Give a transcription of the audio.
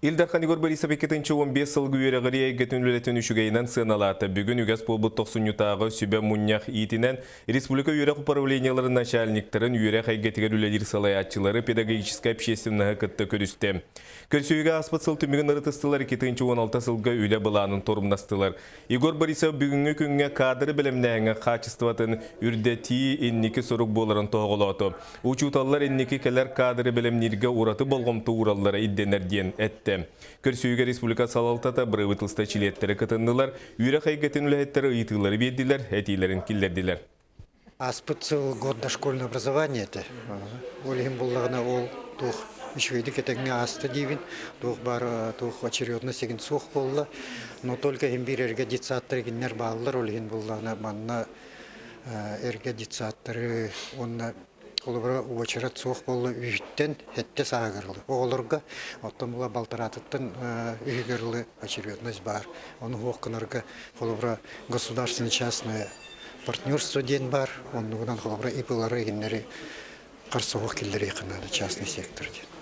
Ил Дархан Егор Борисов 2015 сылга үөрэҕирии эйгэтин үлэтин үчүгэйинэн сыаналаата. Бүгүн үгэс буолбут тохсунньутааҕы сүбэ мунньах иитинэн республика үөрэх управлениеларын начальниктарын, үөрэх эйгэтигэр үлэлиир салайааччылары, педагогическай общественноһы кытта көрүстэ. Көрсүһүүгэ ааспыт сыл түмүгүн ырытыстылар, 2016 сылга үлэ былаанын торумнастылар. Егор Борисов бүгүҥҥү күҥҥэ кадры бэлэмнээһиҥҥэ хаачыстыбатын үрдэтии инники сорук буоларын тоһоҕолоото. Учууталлар инники кэлэр кадры бэлэмнииргэ ураты болҕомто уураллара ирдэнэр диэн эттэ. Көрсүһүүгэ республика салалтата, бырабыыталыста чилиэттэрэ кытыннылар, үөрэх эйгэтин үлэһиттэрэ ыйытыылары биэрдилэр, этиилэрин киллэрдилэр. Ааспыт сыл год дошкольное образование этэ. Ол иһин буллаҕына ол туох үчүгэйдик этэҥҥэ ааста диибин. Туох баар туох очередность игин суох буолла. Но только иһин биир эргэ детсадтар игиннэр бааллар. Ол иһин буллаҕына манна эргэ детсадтары уонна холобура уочарат суох буолла үһүттэн сэттэ сааһыгар ылы оҕолорго оттон була балтараатыттан үһүгэр ылы очередность баар. Ону суох гынарга холобура государственное частное партнерство диэн баар, оннугунан холобура ИП-лары игиннэри харсыһыах киллэриэххэ наада частный сектор диэн.